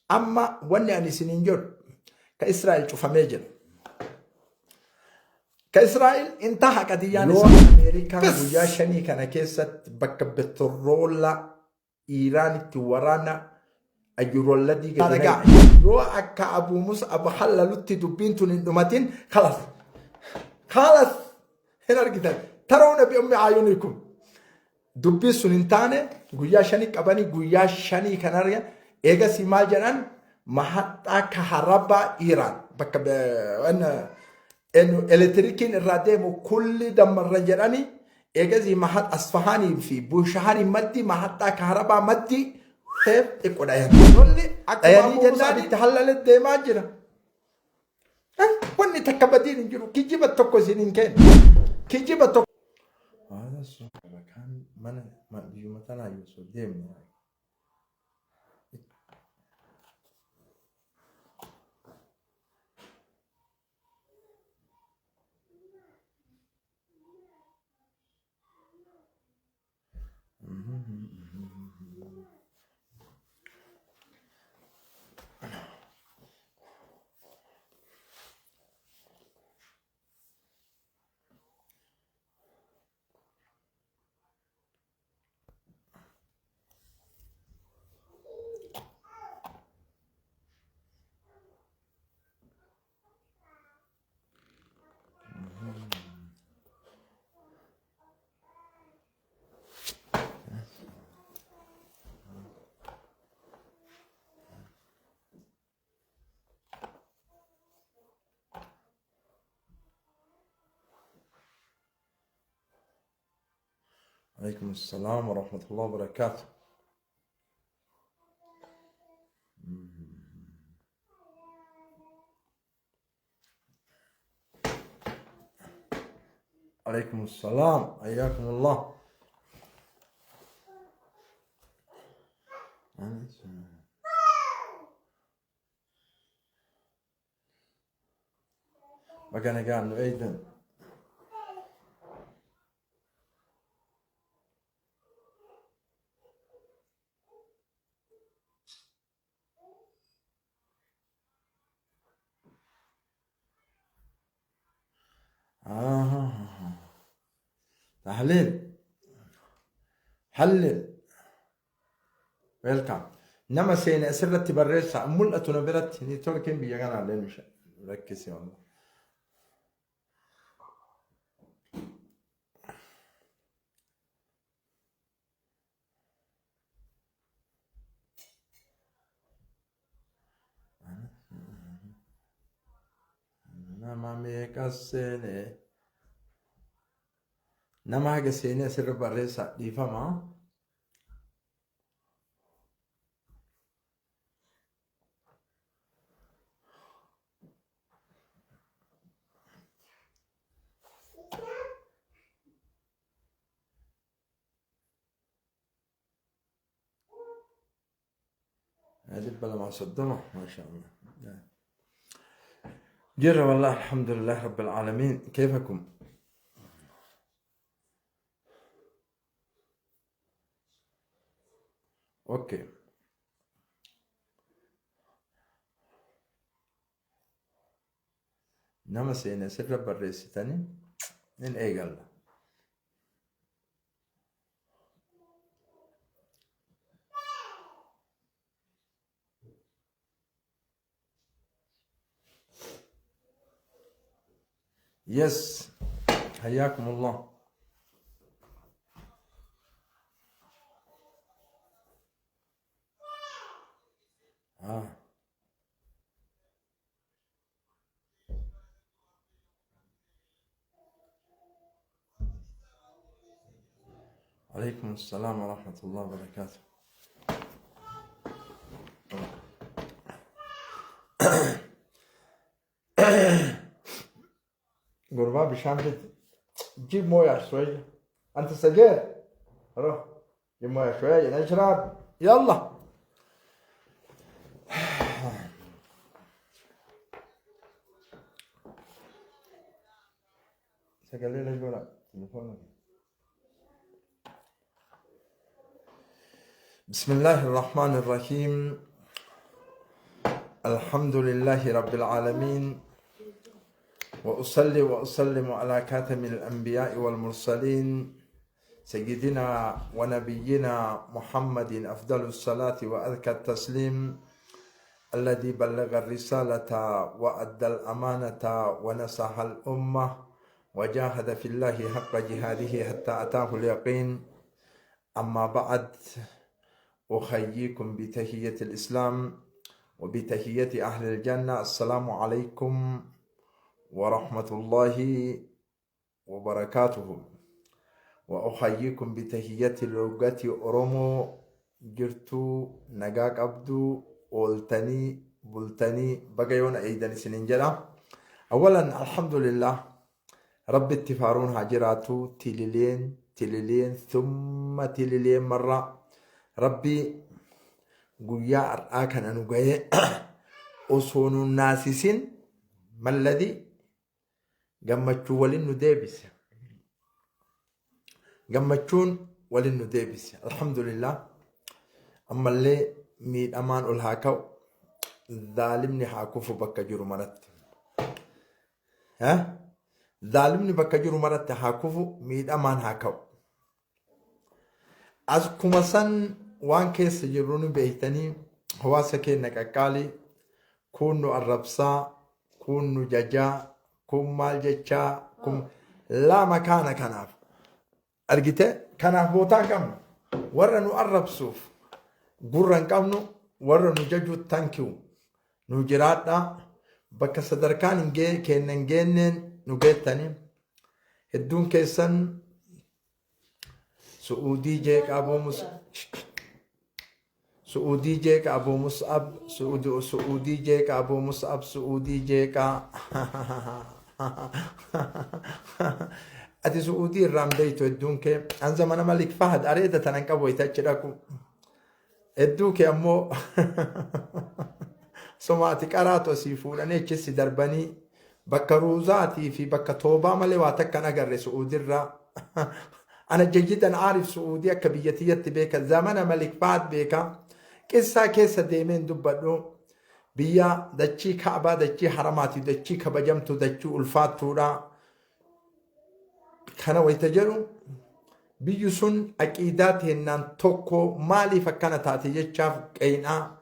Amma wanni ani isiniin jedhu ka Israa'el cufamee jira. Ka Israa'el intaha qadiyyaan Yoo isaa. Ameerikaan Bes! guyyaa shanii kana keessatti bakka betroola Iiraanitti waraana ayyurolladii gadi Dhagaa. naqe. Yoo akka Abuu Mus'ab hallalutti dubbiin tun hin dhumatin kalas. Kalas hin argitan. Tarawna bi ummi ayunikum. Dubbiin sun hin taane guyyaa shanii qabanii guyyaa shanii kan argan eegasii maal jedhan mahaxxaa kaharabaa Iiraan bakka elektirikiin irraa deemu kulli dammarra jedhanii eegasii mahat Asfahaanii fi Bushaharii maddii mahaxxaa kaharabaa maddii xiqqoo dhayan. Lolli akkuma Dhayanii Abuu jennaan Mus'ab itti hallale deemaa jira. Wanni takka badiin hin jiru. Kijiba tokko isin hin kennu. Kijiba tokko. Kaan mana biyyuma tanaa yoo osoo deemne. عليكم السلام ورحمة الله وبركاته. عليكم السلام حياكم الله. Baga nagaan nu eegdan. آه. تحليل حلل Welcome. Nama seene asirratti barreessaa mul'atu na biratti niitworkiin biyya kanaa illee nu rakkise wallah. Nama meeqa seene? Nama haga seenee asirra barreessaa dhiifama. 230 ما شاء الله. جرى والله الحمد لله رب العالمين. كيفكم؟ Okay. Nama seene asirra barreessitanii hin eegalla. Yes. حياكم الله. آه. عليكم السلام ورحمة الله وبركاته. Gurbaa bishaan fidi. جيب مويه شوية. أنت سجير. روح جيب مويه شوية نشرب. يلا. Sagalee lachuu telefoona. بسم الله الرحمن الرحيم. الحمد لله رب العالمين وأصلي وأسلم على كاتم الأنبياء والمرسلين سيدنا ونبينا محمد أفضل الصلاة وأذكى التسليم الذي بلغ الرسالة وأدى الأمانة ونصح الأمة وجاهد في الله حق جهاده حتى أتاه اليقين. أما بعد، أحييكم بتحية الإسلام وبتحية أهل الجنة. السلام عليكم ورحمة الله وبركاته. وأحييكم بتحية لغة أورومو. Jirtuu, nagaa qabduu, ooltanii bultanii, baga yoona eeydan isinin jedha. أولا الحمد لله، rabbi itti faaruun haa jiraatu. Tilileen tilileen ثم tilileen marra rabbi guyyaa har'aa kana nu gahee osoo nu naasisin malladii gammachuu waliin nu deebise, gammachuun waliin nu deebise. Alhamdulillah. Ammallee miidhamaan ol haa ka'u, zaalimni haa kufu bakka jiru maratti. Zaalimni bakka jiru maratti haa kufu, miidhamaan haa ka'u. Akkuma san waan keessa jirru nu beektanii, hawaasa keenya qaqqaalii, kun nu arrabsaa, kun nu jajaa, kun maal jechaa, kun lama kaana. Kanaaf argite, kanaaf bootaa hin qabnu. Warra nu arrabsuuf gurra hin qabnu, warra nu jajuu thank you, nu jiraadhaa. Bakka sadarkaan hin keenya hin geenneen nu geettanii. Hedduun keessan Su'uudii jeeqa Abuu Mus Su'uudii jeeqa Abuu Mus'ab, Su'uudii jeeqa Abuu Mus'ab, Su'uudii jeeqa. Ati Su'uudii irraan beeytu hedduun kee. An zamana Malik Fahad areeda tanan qabu wayita achi dhaqu. Hedduu kee ammoo soma ati qaraatu asii fuudhanii achisi darbanii bakka ruuzaatii fi bakka toobaa malee waa takka hin agarre Su'uudirraa. Ana جيدا عارف Su'uudii akka biyya tiyyatti beeka, zamana Malik Fahad beeka. Qissaa keessa deemeen dubbadhu. Biyya dachii Kaabaa, dachii haramaati, dachii kabajamtu, dachii ulfaattuudha. Kana wayita jedhu, biyyi sun aqiidaa teennaan tokko maaliif akkana taate jechaaf qeynaa.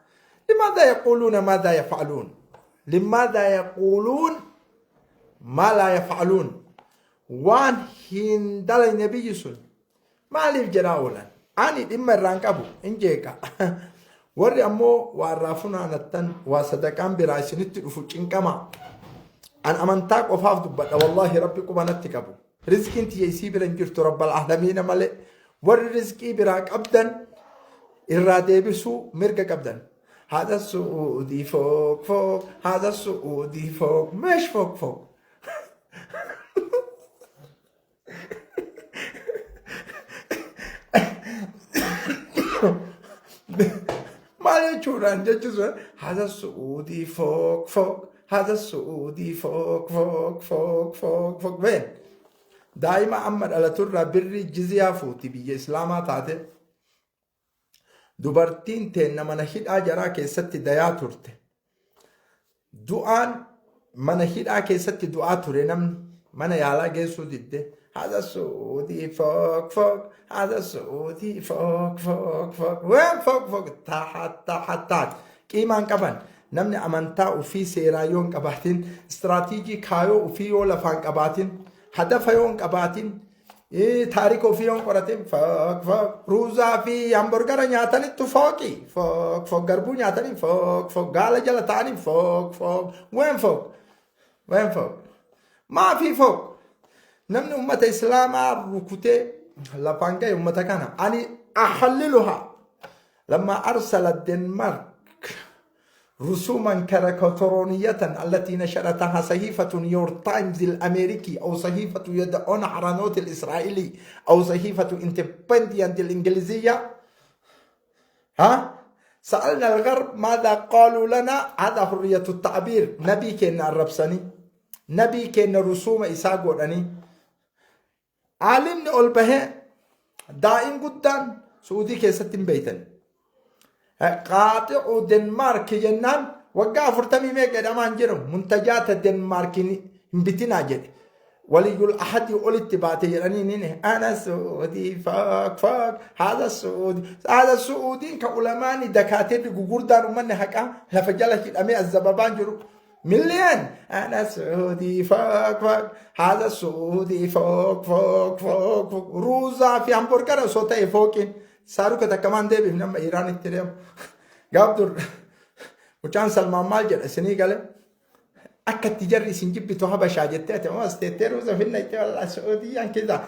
لماذا يقولون ماذا يفعلون؟ لماذا يقولون ما لا يفعلون؟ Waan hin dalagne biyyi sun maaliif jedhaa oolan? Ani dhimma irraan qabu hin jeeqa. Warri ammoo waa irraa funaanattan, waa sadaqaan biraa isinitti dhufu cinqama. An amantaa qofaaf dubbadha. Wallaahi rabbi quba natti qabu. Rizqiin tiyya isii bira hin jirtu, rabbal aalamiina malee. Warri rizqii biraa qabdan irraa deebisuu mirga qabdan. هذا السعودي فوق فوق، هذا السعودي فوق، مش فوق فوق. Maal jechuudhaan jechi sun? هذا السعودي فوق فوق، هذا السعودي فوق فوق فوق فوق فوق. وين daa'ima amma dhalaturraa birri jiziyaa fuuti biyya islaamaa taate. Dubartiin teenna mana hidhaa jaraa keessatti dayaa turte. Du'aan mana hidhaa keessatti du'aa ture, namni mana yaalaa geessuu didde. هذا السعودي فوق فوق، هذا السعودي فوق فوق فوق. وين فوق فوق؟ تحت تحت تحت. Qiimaan qaban. Namni amantaa ofii seeraa yoo hin qabaatin, istiraatiijii kaayoo ofii yoo lafaan qabaatin, hadafa yoo hin qabaatin, taarika ofii yoo hin qoratin, فوق فوق. Ruuzaa fi hamburgara nyaatanittu fooqi فوق فوق, garbuu nyaatanii فوق فوق, gaala jala ta'anii فوق فوق. وين فوق؟ وين فوق؟ ما في فوق. Namni ummata islaamaa rukutee lafaan ga'e ummata kana. Ani أحللها لما أرسل الدنمارك رسوما كاريكاتورونية التي نشرتها صحيفة نيويورك تايمز الأمريكي أو صحيفة يدعون أحرونوت الإسرائيلي أو صحيفة اندبندنت الإنجليزية. ها، سألنا الغرب ماذا قالوا لنا؟ هذا حرية التعبير. نبي keenya arrabsanii, nabii keenya rusuuma isaa godhanii, aalimni ol bahee, daa'in guddaan Suudii keessatti hin beeytan. قاطعوا دنمارك jennaan Waggaa afurtamii meeqa jedhamaa hin jiru. Muntajaata Denmaarkiin hin bitinaa jedhe. Waliyyul ahadii olitti baate jedhanii ni ana Su'uudii fook fook haadha Su'uudii haadha Su'uudiin ka ulamaani dakaatirri gugurdaan ummanni haqaa lafa jala hidhamee azzababaan jiru. Million ana Su'uudii fook fook haadha Su'uudii fook fook fook fook ruuzaa fi hamburgara osoo ta'e fooqiin saaruka takka maan deebiif nama Iiraanitti deemu. Gaaf dur mucaan Salmaan maal jedha isinii gale akka itti jarri isin jibbitu habashaa jettee ati ammas teettee ruuza finna jettee wallaahi Su'uudiyyaan keessaa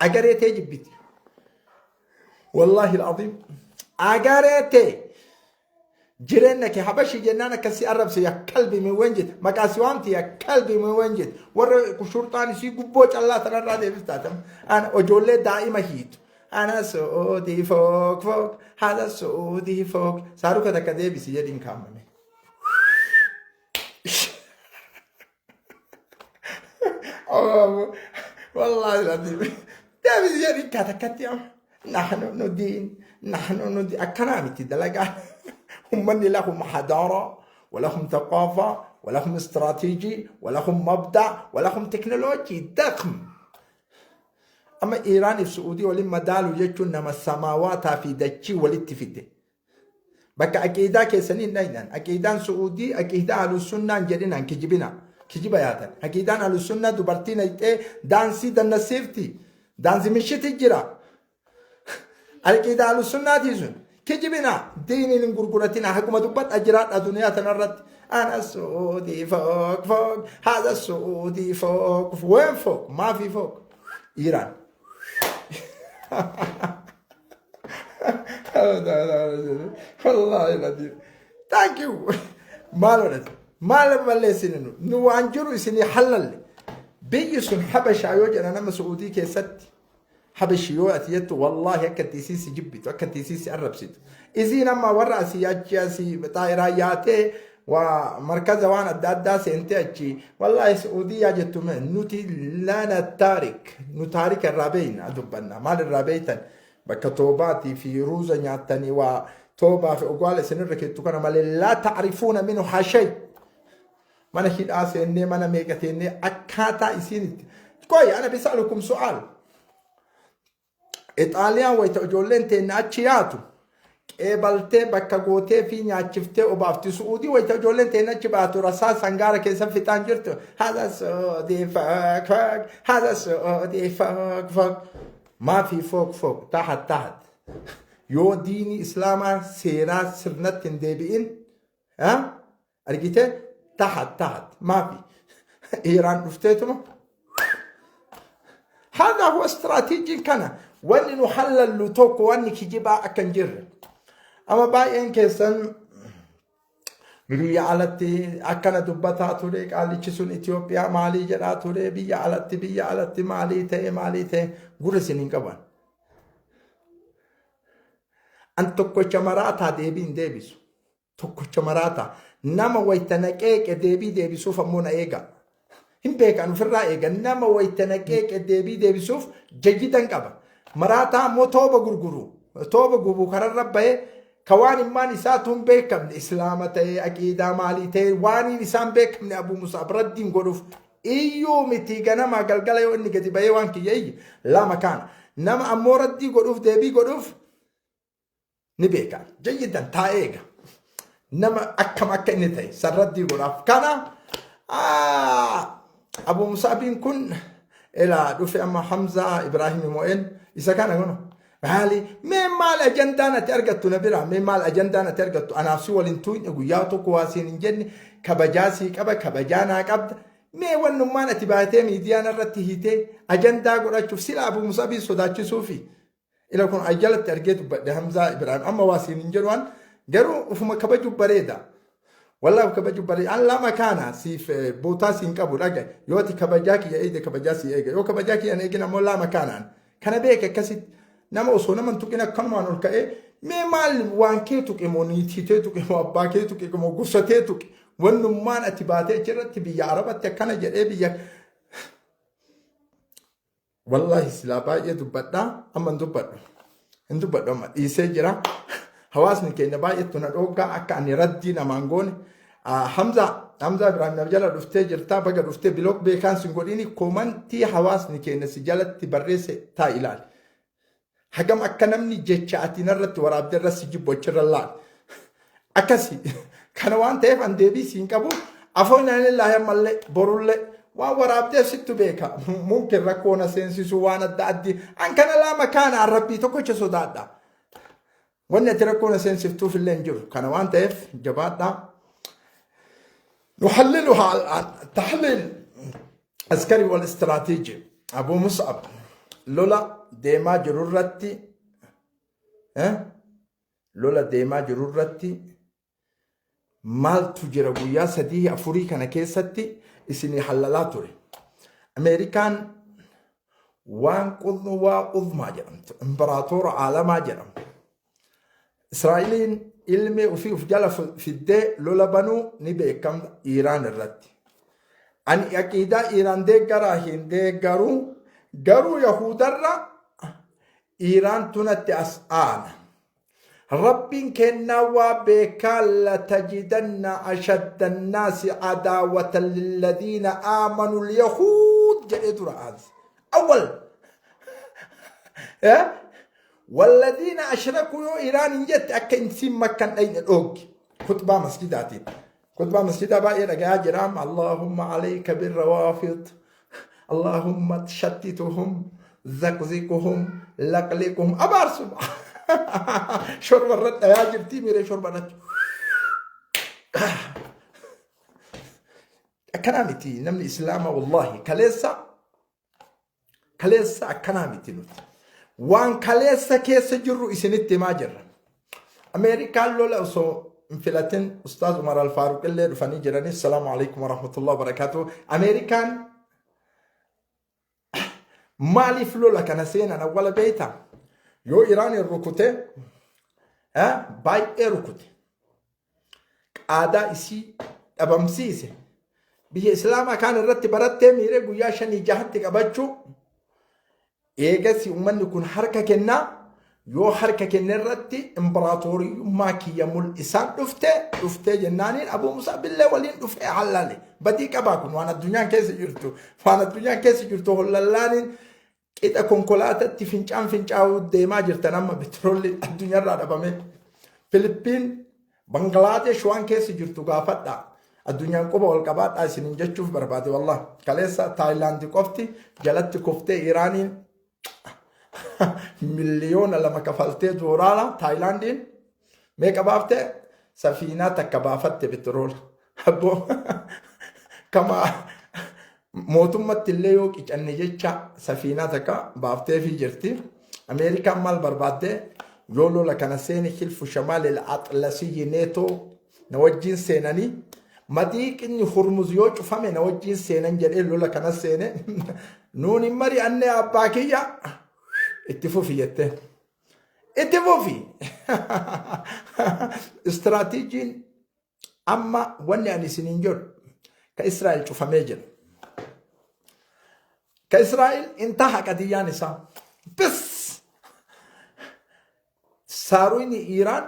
agaree tee jibbiti. Wallaahi al'aziim agaree tee jireenya kee habashii jennaan akka si arrabse yaa kalbi min wen jette maqaa si waamti yaa kalbi min wen jette warra shurxaan isii gubboo callaa tanarraa deebiftaate ana ijoollee daa'ima hiitu ana Su'uudii fook fook haala Su'uudii fook saaruka takka deebisi jedhiin kaamame. Wallaahi laziim. Deebisi jedhiin kaa takkatti amma. Nahnu nudiin nahnu nudiin akkanaa miti dalagaa. Ummanni lahum hadaara ولهم ثقافة ولهم استراتيجي ولهم مبدأ ولهم تكنولوجي ضخم. Amma Iiraaniif Su'uudii waliin madaalu jechuun nama samaawaataa fi dachii walitti fide. Bakka aqiidaa keessanii hin dhaynan. Aqiidaan Su'uudii aqiidaa Ahlusunnaa hin jedhinaan kijibina. Kijiba yaatan. Aqiidaan Ahlusunnaa dubartii naqxee daansii dannasiifti. Daansi mishiti jira. Aqiidaa Ahlusunnaatii sun. Kijibina. Diiniin hin gurguratina. Haquma dubbadha jiraadha duniyaa tanarratti. Ana Su'uudii fook fook. Haadha Su'uudii fook. Ween fook. Maafii fook. Iiraan. Wallaahi latiif. Thank you. Maal godhate? Maal balleessine nu? Nu waan jiru isinii halalle. Biyyi sun Habashaa yoo jedhan nama Su'uudii keessatti Habashi yoo ati jettu wallaahi akka itti isiin si jibbitu akka itti isiin si arrabsitu. Isiin amma warra asii achi asii xaayiraa yaatee waa markaza waan adda addaa seentee achi wallaahi Su'uudiyyaa jettu mee nuti lana taarik nu taarika irraa beeyna dubbanna maal irraa beeytan bakka toobaatii fi ruuza nyaattanii waa toobaa fi ogwaala isinirra kettu kana malee laa ta'rifuuna minhu hashay mana hidhaa seennee mana meeqa teennee akkaataa isiin itti qoy ana bisalukum su'aal Ixaaliyaan wayita ijoolleen teenna achi yaatu qeebaltee bakka gootee fi nyaachiftee obaafti. Su'uudii wayita ijoolleen teenna achi baatu rasaa sangaara keessa fixaan jirtu. Haala su'uudii fook fook haala su'uudii fook fook. Maafii fook fook tahat tahat. Yoo diinii islaamaa seeraa sirnatti hin deebi'in argite tahat tahat maafi Iiraan dhufteetuma هذا هو استراتيجي kana wanni nu hallallu tokko wanni kijibaa akka hin jirre amma baay'een keessan biyya alatti akkana dubbataa ture qaalichi sun Itoophiyaa maalii jedhaa ture biyya alatti maalii ta'e maalii ta'e gurra isin hin qaban. An tokkocha maraataa deebii hin deebisu. Tokkocha maraataa nama wayita na qeeqe deebii deebisuuf ammoo na eega. Hin beekan ofirraa eega nama wayita na qeeqe deebii deebisuuf jayyidan qaba. Maraataa ammoo tooba gurguru tooba gubu kararra bahee ka waan immaan isaatu hin beekamne islaama ta'ee aqiidaa maalii ta'ee waan isaan beekamne Abuu Musaab raddiin godhuuf iyyuu miti ganamaa galgala yoo inni gadi bahee waan kiyya iyye lama kaana nama ammoo raddii godhuuf deebii godhuuf ni beeka jayyidan taa'ee eega nama akkam akka inni ta'e san raddii godhaaf kana Abu Musaabiin kun ilaa dhufe amma Hamzaa Ibraahim Mo'een isa kana kun maali mee maal ajandaan ati argattu na biraa mee maal ajandaan ati argattu anaaf si waliin tuugne guyyaa tokko waa siin hin jenne kabajaa sii qaba kabajaa naa qabda mee wannummaan ati baatee miidiyaan irratti hiitee ajandaa godhachuuf sila Abu Musaabiin sodaachisuufi ila kun ayjalatti argee dubbadhe Hamzaa Ibraahim amma waa siin hin jedhu an garuu ufuma kabaju bareeda. Wallahi kabaju bareeda. An lama kaana siif bootaa siin qabu dhaga. Yoo ati kabajaa kiyya eegde kabajaa sii eega. Yoo kabajaa kiyya hin eegin ammoo lama kaanaan. Kana beeka akkasitti nama osoo nama hin tuqin akkanumaan ol ka'ee mee maal waan kee tuqe moo niitii tee tuqe moo abbaa kee tuqe moo gosa tee tuqe wannummaan ati baatee achirratti biyya Arabatti akkana jedhee biyya Wallahi silaa baay'ee dubbadha amma hin dubbadhu. Hin dubbadhu amma dhiisee jira. Hawaasni keenya baay'eetu na dhooggaa akka ani raddii namaan goone Hamza Hamza Ibrahim na jala dhuftee jirtaa, baga dhuftee. Block beekaan sin godhini. Komantii hawaasni keenya si jalatti barreesse taa ilaali. Hagam akka namni jecha ati narratti waraabde irra si jibbu achirra laal. Akkasi kana waan ta'eef an deebii siin qabu. Afoon ilaahi ammallee borullee waan waraabdeef sittu beeka. Mumkin rakkoo na seensisu waan adda addi. An kana lama kaana an rabbii tokkicha sodaadha. Wanni ati rakkoo na seensiftuuf illee hin jiru. Kana waan ta'eef jabaadhaa. نحللها الآن تحليل عسكري والاستراتيجي. أبو مصعب lola deemaa jirurratti, lola deemaa jirurratti maaltu jira? Guyyaa 3 4 kana keessatti isinii hallalaa ture. Ameerikaan waan qudwaa uzmaa jedhamtu, imbaraatoora aalamaa jedhamtu. Israa'eliin ilmi ofii of jala fiddee lola banuu ni beekamta Iiraan irratti. Ani aqiidaa Iiraan deeggaraa hin deeggaruu, garuu Yahudarra Iiraan tunatti as aana. Rabbiin kennaa waa beekaa: لتجدن أشد الناس عداوة للذين آمنوا اليهود jedhee dura aanse. أول والذين أشركوا. Yoo Iiraan hin jette akka insiin makkan dhayne dhooggi. Khutbaa masjidaatiin. Khutbaa masjidaa baay'ee dhagayaa jiraam. اللهم عليك بالروافض، اللهم شتتهم، زقزقهم، لقلقهم. Abaarsu shorba irratti dhayaa jirtii miiree shorba irratti. Akkanaa miti namni Islaamaa, wallahi kaleessa kaleessa akkanaa miti nuti. Waan kaleessa keessa jirru isinitti himaa jirra. Ameerikaan lola osoo hin filatin, Ustaaz Umar Alfaaruq illee dhufanii jiranii. السلام عليكم ورحمة الله وبركاته. Ameerikaan maaliif lola kana seenan awwala beektaa? Yoo Iraan hin rukute, baay'ee rukute, qaadaa isii dhabamsiise, biyya Islaamaa kaan irratti barattee miiree guyyaa 5 6tti qabachuu. Eegasi uummanni kun harka kennaa. Yoo harka kenne irratti imbiraatoriyummaa kiyya mul'isaan dhufte dhuftee jennaaniin Abuu Musaa billee waliin dhufee hallale badii qabaa. Kun waan addunyaan keessa jirtu, waan addunyaan keessa jirtu. Hollallaaniin qixa konkolaatatti fincaan fincaa'uu deemaa jirtan. Amma petroolli addunyaarraa dhabame. Filipiin, Bangilaadesh waan keessa jirtu gaafadha. Addunyaan quba wal qabaadhaa isiniin jechuuf barbaade. Wallah kaleessa Taayilaandi qofti jalatti kuftee Iraaniin 2 miliyoona kafaltee dooraala. Taayilaandiin meeqa baaftee? Safiinaa takka baafatte petroola. Abboo kama mootummatti illee yoo qicanne jecha safiinaa takka baafteefii jirti. Ameerikaan maal barbaadde? Yoo lola kana seeni حلف شمال الأطلسي neetoo na wajjin seenanii, madiiqinni Hurmuz yoo cufame na wajjin seenan jedhee lola kana seene. Nuun hin mari'anne, abbaa kiyya, itti fufi jette. Itti fufi. Istiraatiijiin amma wanni ani isiniin jedhu ka Israa'el cufamee jira. Ka Israa'el intaha qadiyyaan isaa. Bis saaruun Iiraan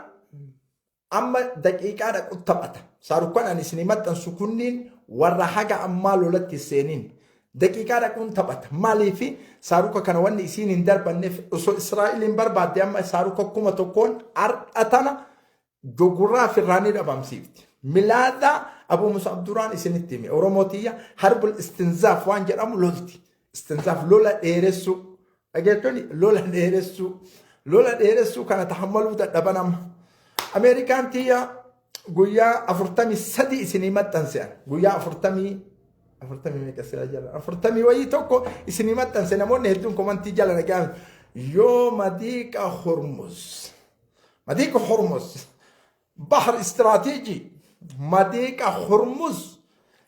amma daqiiqaa dhaqu taphata. Saarukkan ani isinii maxxansu kunniin warra haga ammaa lolatti seeniin. Daqiiqaa dhaquun taphata. Maaliifi saaruka kana wanni isiin hin darbanneef, osoo Israa'el hin barbaadde amma saaruka 1000n har'a tana jogurraa firraanii dhabamsiifti. Milaada Abu Musab duraan isinitti hime. Oromootiyya حرب الاستنزاف waan jedhamu lolti. استنزاف lola dheeressuu. Dhageettonni lola dheeressuu. Lola dheeressuu kana tahammaluu dadhaban amma. Ameerikaan tiyya guyyaa 43 isinii maxxanse. Guyyaa 40 meeqa sila jala 41 isinii maxxanse. Namoonni hedduun komantii jala nagaan yoo madiiqa Hormuz, madiiqa Hormuz, بحر استراتيجي, madiiqa Hormuz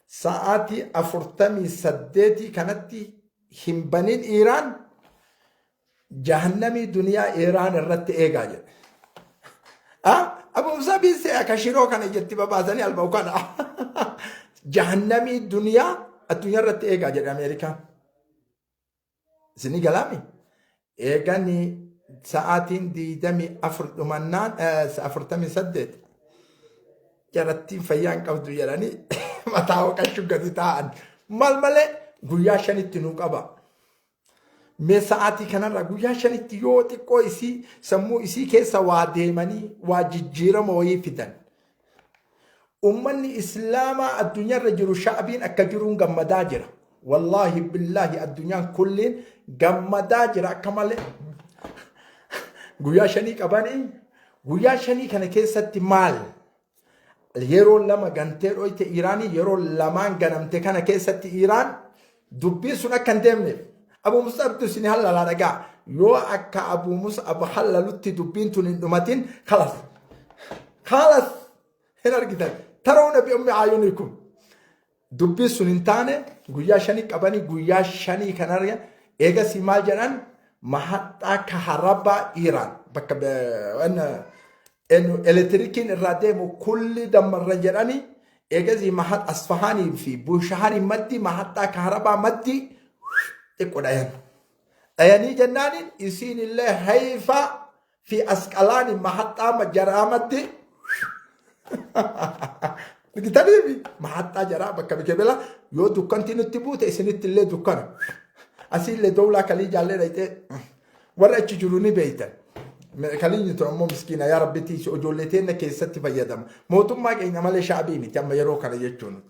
sa'aatii 48 kanatti hin banin Iiraan, jahannamii duniyaa Iiraan irratti eegaa jedhe. Abu Musaa biisee akka shiroo kana ijatti babaasanii alba'u kana. Jahannamii duniyaa addunyaa irratti eegaa jedhe Ameerikaan. Isinii galaami? Eeganii sa'aatiin 24 dhumannaan 48. Jarattiin fayyaa hin qabdu jedhanii mataa hooqachuu gadi taa'an. Maal malee guyyaa 5tti nuu qaba. Mee sa'aatii kanarra guyyaa 5tti yoo xiqqoo isii sammuu isii keessa waa deemanii waa jijjiirama wayii fidan. Ummanni Islaamaa addunyaarra jiru sha'abiin akka jiruun gammadaa jira. Wallaahi billaahi addunyaan kulliin gammadaa jira akka malee. Guyyaa 5 qabanii guyyaa 5 kana keessatti maal? Yeroo 2 gantee dhoyte Iraanii yeroo lamaan ganamte kana keessatti Iraan dubbiin sun akka hin deemneef Abu Mus'abtu isin hallalaa dhagaa yoo akka Abu Mus'ab hallalutti dubbiin tun hin dhumatin kalas kalas hin argitan tarawna bi ummi ayunikum dubbiin sun hin taane guyyaa 5 qabanii guyyaa 5 kanarra eegasii maal jedhan mahaxxaa kaharabaa Iraan bakka elektirikiin irraa deemu kulli dammarra jedhanii eegasii mahat Asfahaanii fi Bushaharii maddi mahaxxaa kaharabaa maddi xiqqo dhayan. Dhayanii jennaaniin isiin illee Hayfaa fi Asqalaani mahaxxaa jaraa maddi Bitaniifi mahaxxaa jaraa bakka bikebela yoo dukkanti nutti buute isinitti illee dukkana. Asii illee dowlaa kalii jaallee dhayxee warra achi jiru ni beeytan. Kaliin tun ammoo miskiina yaa rabbi tiisi ijoollee teenna keessatti fayyadama. Mootummaa keenya malee shaabii miti amma yeroo kana jechuun.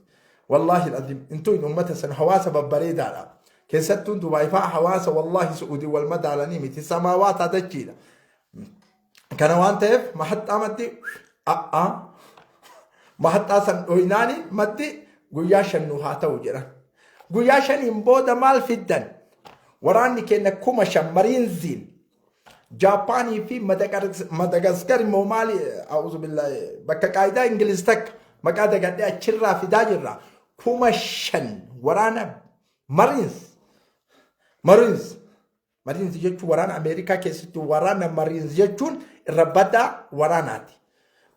Wallaahi alazim intuun uummata san hawaasa babbareedaadha. Keessattuu Dubaay fa'aa hawaasa wallaahi Su'uudii wal madaalanii miti samaawaata dachiidha. Kana waan ta'eef mahaxxaa maddi a'aa mahaxxaa san dhoynaani maddi guyyaa 5 nu haa ta'u jedhan. Guyyaa 5n booda maal fiddan? Waraanni keenya 5,000 mariinziin Jaappaanii fi Madagaskar immoo maali a'uuzu billaahi bakka qaayidaa Ingiliz takka maqaa dagadhee achirraa fidaa jirra. 5,000 waraana Mariins Mariins Mariins jechuun waraana Ameerikaa keessatti waraana Mariins jechuun irra badaa waraanaati.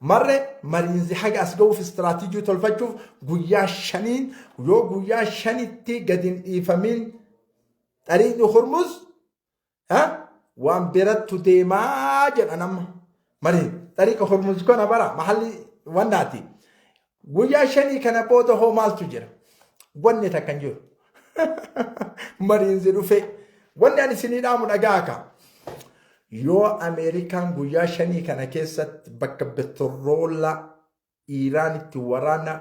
Marre Mariins haga as ga'uuf istiraatiijii tolfachuuf guyyaa 5n yoo guyyaa 5tti gadi hin dhiifamin xariiqni Hormuz waan birattu deemaa jedhan amma. Mariin xariiqa Hormuz kana bara mahalli wannaati. Guyyaa 5 kana booda hoo maaltu jira? Wanni takka hin jiru. Mariinzi dhufee. Wanni ani isinii dhaamu dhagaa ka. Yoo Ameerikaan guyyaa 5 kana keessatti bakka petroola Iiraanitti waraana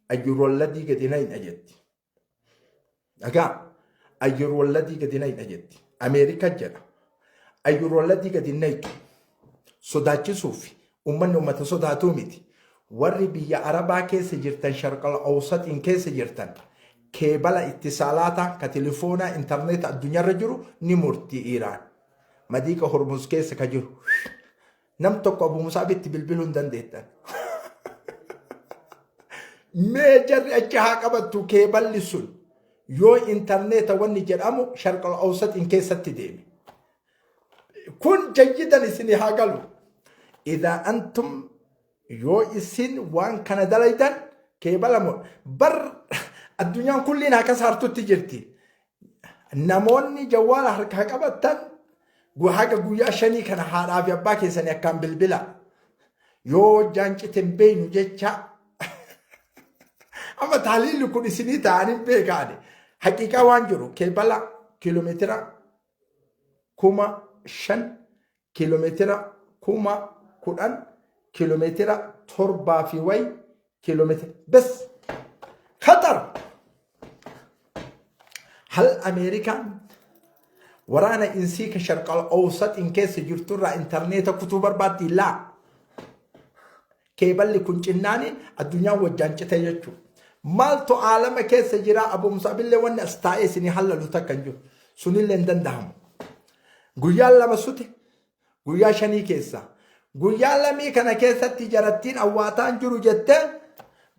ayyurwalladii gadi nayna jetti. Dhagaa ayyurwalladii gadi nayna jetti. Ameerika jedha. Ayyurwalladii gadi naytu. Sodaachisuuf Ummanni ummata sodaatuu miti. Warri biyya Arabaa keessa jirtan sharqal awsaxiin keessa jirtan keebala ittisaalaataa ka telefoonaa intarneeta addunyaarra jiru ni murti Iiraan. Madiiqa Hormuz keessa ka jiru. Nam tokko Abu Musaabitti bilbiluu hin dandeettan. Mee jarri achi haa qabattu keeballi sun yoo intarneeta wanni jedhamu sharqal awsaxiin keessatti deeme. Kun jayyidan isinii haa galu. Idaa antum yoo isin waan kana dalaydan keebala moo bar addunyaan kulliin akka saartutti jirti. Namoonni jawwaala harkaa qabattan haga guyyaa 5 kana haadhaa fi abbaa keessanii akkaan bilbila. Yoo hojjaan cite hin beeynu jecha amma taaliilli kun isinii ta'anii beekaani. Haqiiqaa waan jiru keebala kiiloomeetira 5,000 kiiloomeetira 10,000 kiiloomeetira 7 fi wayi kiiloomeetira bes khatar hal Ameerikaan waraana insii ka sharqal awsaxiin keessa jirturraa intarneeta kutuu barbaaddi laa keeballi kun cinnaaniin addunyaan wajjaan cite jechuudha. Maaltu aalama keessa jira Abu Musaabillee wanni as taa'ee isinii hallalu takka hin jiru. Sunillee hin danda'amu. Guyyaan 2 sute guyyaa 5 keessa. Guyyaa lamii kana keessatti jarattiin awwaataan jiru jettee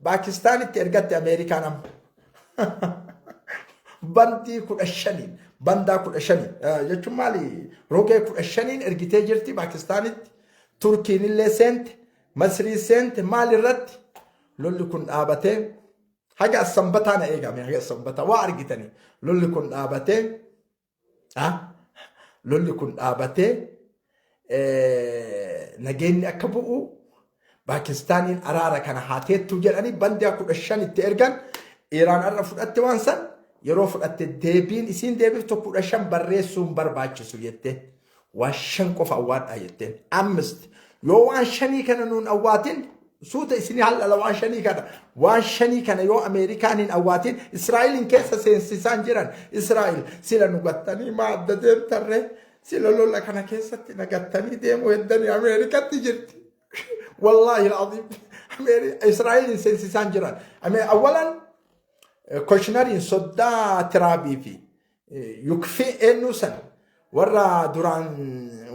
Paakistaanitti ergatte Ameerikaan amma. Bandii 15n bandaa 15 jechuun maali rogee 15n ergitee jirti Paakistaanitti. Turkiin illee seente, Masrii seente maal irratti lolli kun dhaabatee haga sanbataa na eegame haga sanbataa waa argitanii lolli kun dhaabatee lolli kun dhaabatee nageenyi akka bu'u Paakistaaniin araara kana haa teettu jedhanii bandiyaa 15 itti ergan. Iraan har'a fudhatte waan san. Yeroo fudhatte deebiin isiin deebiftu 15 barreessuun barbaachisu jette. Waan shan qofa awwaadhaa jetteen. Ammist yoo waan shanii kana nuun awwaatin, suuta isinii hal'ala waan shanii kana. Waan shanii kana yoo Ameerikaan hin awwaatin, Israa'eliin keessa seensisaan jiran. Israa'el sila nu gattanii maa adda deemtarree? Sila lola kana keessatti na gattanii deemuu heddanii Ameerikatti jirti. Wallaahi al'aziim. Israa'eliin seensisaan jiran. Awwalan Kushnariin soddaa Tiraabii fi Yukfii eenyuu san warra duraan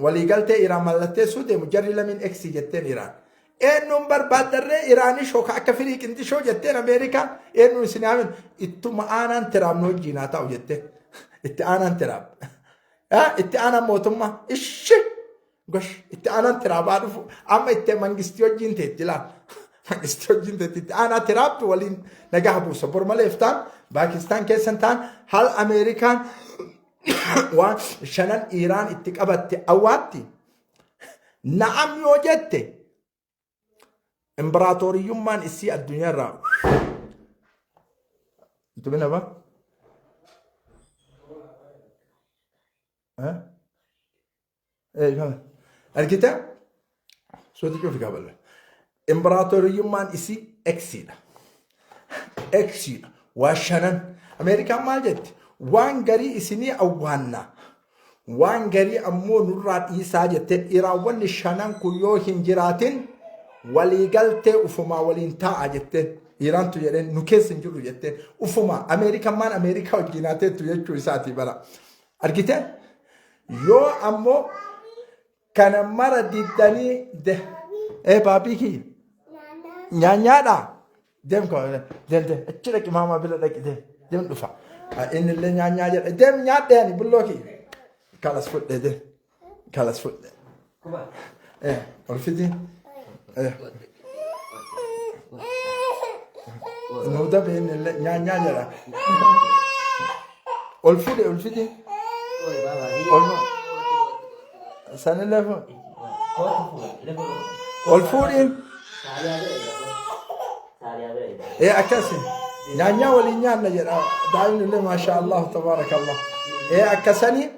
waliigaltee Iraan mallatteessuu deemu, jarri lamiin eksi jetteen Iraan. Eenyuun barbaaddarree Iraanii shooka akka firii qinxishoo jetteen Ameerikaan. Eenyuun isin haamin ittuma aanaan Tiraab nu wajjiin haa ta'u jetteen. Itti aanaan Tiraab. Itti aanaan mootummaa ishi gosh itti aanaan Tiraabaa dhufu amma itti mangistii wajjiin teetti laal. Mangistii wajjiin teetti, itti aanaa Tiraabtu waliin nagaa buusa. Bor malee iftaan Paakistaan keessan ta'an hal Ameerikaan waan shanan Iraan itti qabatte awwaatti na'am yoo jette, imbiraatoriyyummaan isii addunyaarraa Tumina ba? Argite? Suuti cufi kabala. Imbiraatoriyyummaan isii eksiidha. Eksiidha. Waa shanan. Ameerikaan maal jetti? Waan garii isinii awwaannaa. Waan garii ammoo nurraa dhiisaa jetteen. Iraawwanni shanan kun yoo hin jiraatin waliigaltee ufumaa waliin taa'a jetteen. Iraantu jedheen, nu keessa hin jiru jetteen. Ufumaa Ameerikaan maan Ameerikaa wajjin haa teettu jechuu isaati bara. Argite? Yoo ammoo kana mara diddanii de ee baabii kiyya nyaanyaadha. Deem deem deem, achi dhaqi, maamaa bira dhaqi, deem deem, dhufa. Inni illee nyaanyaa jedha. Deem nyaadhe ani bulloo kiyya. Kalas fudhe, deem kalas fudhe. Ol fidi. Nuu dabe, inni illee nyaanyaa jedha. Ol fudhe, ol fidi. Ol sanillee fuudhe. Ol fuudhiin. Ee, akkasi. Nyaanyaa waliin nyaanna jedha. Daa'imni illee maashaa Allah tabaarakallah. Ee, akkasanii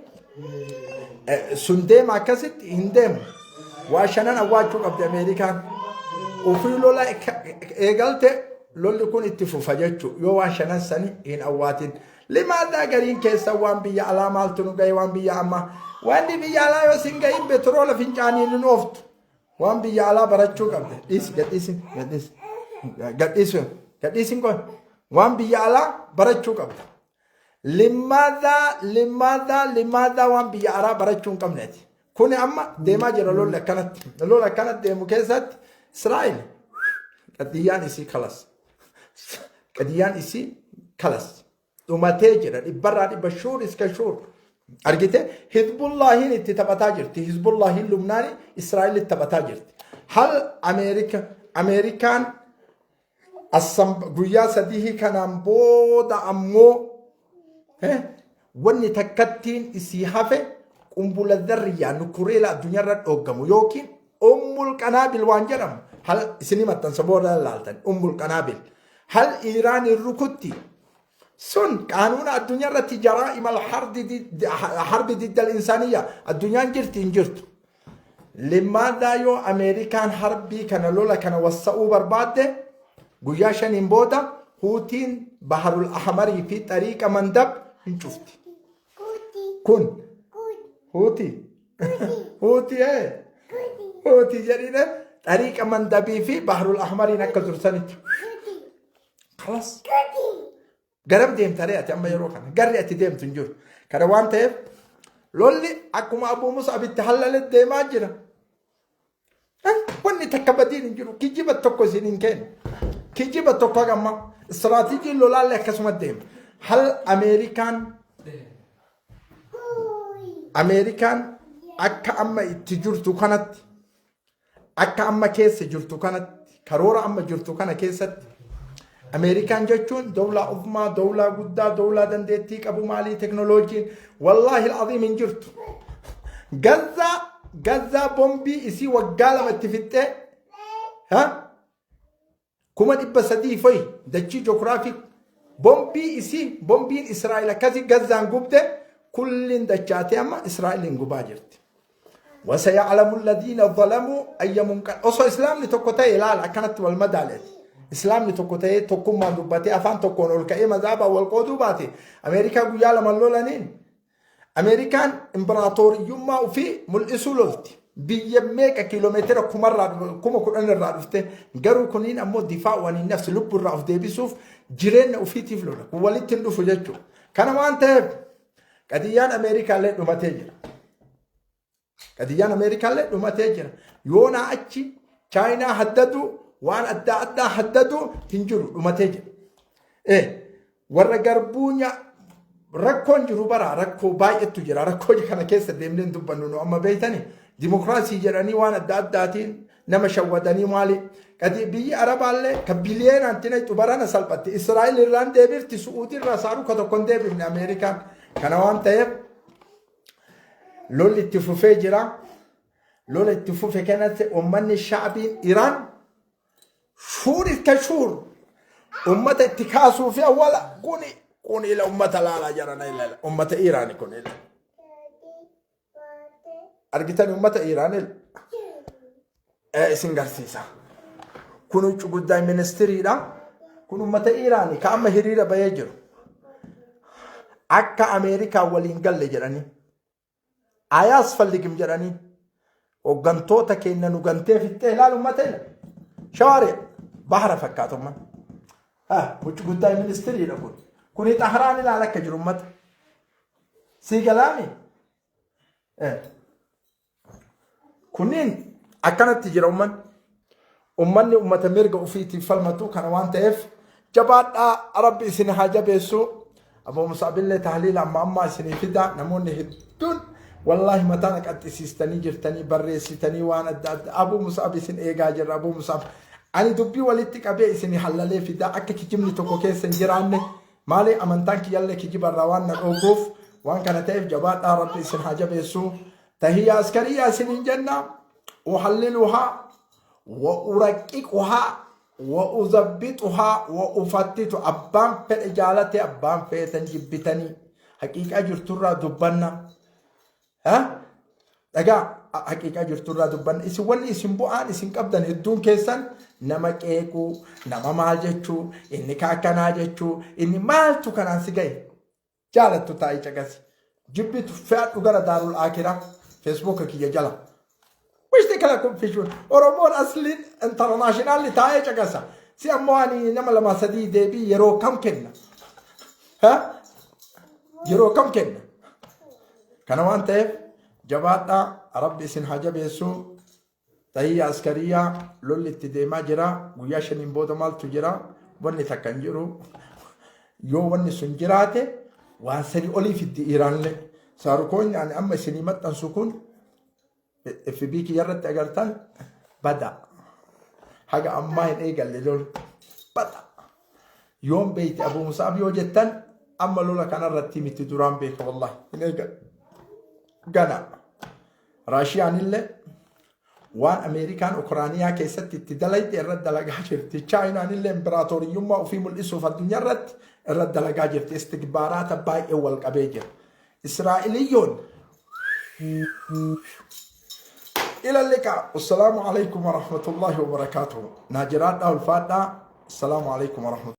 sun deema, akkasitti hin deemu. Waa shanan awwaachuu qabdi Ameerikaan. Ofii lola eegalte, lolli kun itti fufa jechuu yoo waan shanan sani hin awwaatin. Limaadaa gariin keessa waan biyya alaa maaltu nu gahe, waan biyya ammaa. Wanni biyya alaa yoo sin gahin betroola fincaaniin hin ooftu. Waan biyya alaa barachuu qabde. Dhiisi, gadhiisi, gadhiisi. Gadhiisi, gadhiisi kun. Waan biyya alaa barachuu qabda. Limaadaa, limaadaa, limaadaa waan biyya alaa barachuu hin qabneeti. Kuni amma deemaa jira lolli akkanatti. Lola akkanatti deemu keessatti Israa'el qadiyyaan isii kalas. Qadiyyaan isii kalas. Dhumatee jira dhibbarraa dhibba, sure iska sure. Argite, Hizbullaahiin itti taphataa jirti. Hizbullaahiin Lubnaani Israa'el itti taphataa jirti. Hal Ameerikaan assan guyyaa sadii kanaan booda ammoo wanni takkattiin isii hafe qumbula zarriyaa nukureela addunyaarra dhooggamu yookiin ummul qanaabil waan jedhamu hal isinii maxxansa booda laaltan. Ummul qanaabil hal Iiraan hin rukutti. Sun qaanuuna addunyaa irratti jaraa'ima harbi diddal insaaniyya addunyaan jirti hin jirtu. Limaadaa yoo Ameerikaan harbii kana, lola kana wassa'uu barbaadde, guyyaa shaniin booda Huutiin Baharul Ahmarii fi Xariiqa Mandab hin cufti. Kun Huutii Huutii Huutii jedhine, Xariiqa Mandabii fi Baharul Ahmariin akka dursanitti. Kalas. Garam deemtaree ati amma yeroo kana garri ati deemtu hin jiru. Kana waan ta'eef lolli akkuma Abuu Mus'ab itti hallale deemaa jira. Wanni takka badiin hin jiru. Kijiba tokko isin hin kennu. Kijiba tokko hagamma. Istiraatiijiin lolaallee akkasuma deema. Hal Ameerikaan akka amma itti jirtu kanatti, akka amma keessa jirtu kanatti, karoora amma jirtu kana keessatti, Ameerikaan jechuun dawlaa ufumaa, dawlaa guddaa, dawlaa dandeettii qabu, maalii teknooloojiin wallaahi al'aziim hin jirtu. Gazzaa bombii isii waggaa 2 itti fixxee Ha? 300,000 fa'i dachii joogiraafii bombii isii, bombiin Israa'el akkasii Gazzaan gubde, kulliin dachaatee amma Israa'eliin gubaa jirti. وسيعلم الذين ظلموا أي منقلب. Osoo islaamni tokko ta'e, ilaala, akkanatti wal madaaleeti. Islaamni tokko ta'ee, tokkummaan dubbatee, afaan tokkoon ol ka'ee, mazaabaa wal qooduu baate, Ameerikaa guyyaa 2 lolaniin Ameerikaan imbiraatooriyyummaa ofii mul'isuu lolti. Biyya meeqa kiiloomeetira kumarraa, 10,000 irraa dhufte, garuu kuniin ammoo دفاع عن النفس, lubbuu irraa of deebisuuf, jireenya ofiitiif lola. Kun walitti hin dhufu jechuudha. Kana waan ta'eef qadiyyaan Ameerikaallee dhumatee jira. Qadiyyaan Ameerikaallee dhumatee jira. Yoonaa achi Chaayinaa haddadu, waan adda addaa haddadu hin jiru, dhumatee jira. Warra garbuu rakkoon jiru bara rakkoo baay'eetu jira. Rakkoo kana keessa deemnee hin dubbannu. Nu amma beeytani, dimokiraasii jedhanii waan adda addaatiin nama shawwadanii maali. Qadi biyyi Arabaallee ka biliyeenaan tina barana salphatti. Israa'el irraan deebifti, Su'uudii irraa saaruka tokko hin deebifne Ameerikaan. Kana waan ta'eef lolli itti fufee jira. Lola itti fufe kanatti uummanni shaabiin Iraan shuur itti shuur ummata itti kaasuu fi awwala kuni kun ila ummata laalaa jiran, ila ummata Iraani kun ila argitan, ummata Iraan ila isin garsiisa. Kun huccuu guddaa ministiriidha. Kun ummata Iraani ka amma hiriira bahee jiru. Akka Ameerikaa waliin galle jedhanii. አያስፈልግም jedhanii, hooggantoota keenya nu gantee fixxee, ilaal ummata ila. Shawaari bahara fakkaatu umman. Huccuu guddaa ministiriidha kun. Kuni Xahraan ilaal akka jiru ummata. Sii galaami? Kunniin akkanatti jira ummanni. Ummanni ummata mirga ofiitiif falmatu. Kana waan ta'eef jabaadhaa, Rabbi isin haa jabeessu. Aboo Musaabillee tahliila amma ammaa isinii fida. Namoonni hedduun wallaahi mataa na qaxxisiistanii jirtanii, barreessitanii waan adda addaa. Abuu Musaab isin eegaa jirra. Abuu Musaab, ani dubbii walitti qabee isinii hallalee fida, akka kijibni tokko keessa hin jiraanne. Maali, amantaan kiyyallee kijibarraa waan na dhooguuf. Waan kana ta'eef jabaadhaa, Rabbi isin haa jabeessu. تحية عسكرية isiniin jenna. أحللها وأرققها وأضبطها وأفتت. Abbaan fedhe jaalate, abbaan feetan jibbitanii, haqiiqaa jirturraa dubbanna. Dhagaa, haqiiqaa jirturraa dubbanna. Isin wanni isin bu'aan isin qabdan hedduun keessan nama qeequu, nama maal jechuu, inni kaakkanaa jechuu, inni maaltu kanaan si gahe? Jaalattu taa'ii caqasi, jibbitu fe'adhu gara daarul aakiraa. Feesbuuka kiyya jala wishti kana confusion Oromoon asliin international taa'ee caqasa. Si ammoo ani nama lama sadii deebii yeroo kam kenna? Yeroo kam kenna? Kana waan ta'eef jabaadhaa, Rabbi isin haa jabeessu. تحية عسكرية. Lolli itti deemaa jira. Guyyaa 5n booda maaltu jira? Wanni takka hin jiru. Yoo wanni sun jiraate, waan sanii olii fiddi Iraanillee. Saarukoonni ani amma isinii maxxansu kun FB kiyya irratti agartan bada. Haga ammaa hin eegalle lolu. Bada. Yoom beeyti Abu Musaab yoo jettan, amma lola kanarratti miti, duraan beeka, wallahi hin eegalle. Gana. Raashiyaan illee waan Ameerikaan Ukraaniyaa keessatti itti dalayte irratti dalagaa jirti. Chaayinaan illee imbiraatooriyyummaa ofii mul'isuuf addunyaa irratti irratti dalagaa jirti. Istikbaaraata baay'ee wal qabee jira. Israa'iliyyoon إلى اللقاء، والسلام عليكم ورحمة الله وبركاته. ناجرات ulfaadhaa. السلام عليكم ورحمة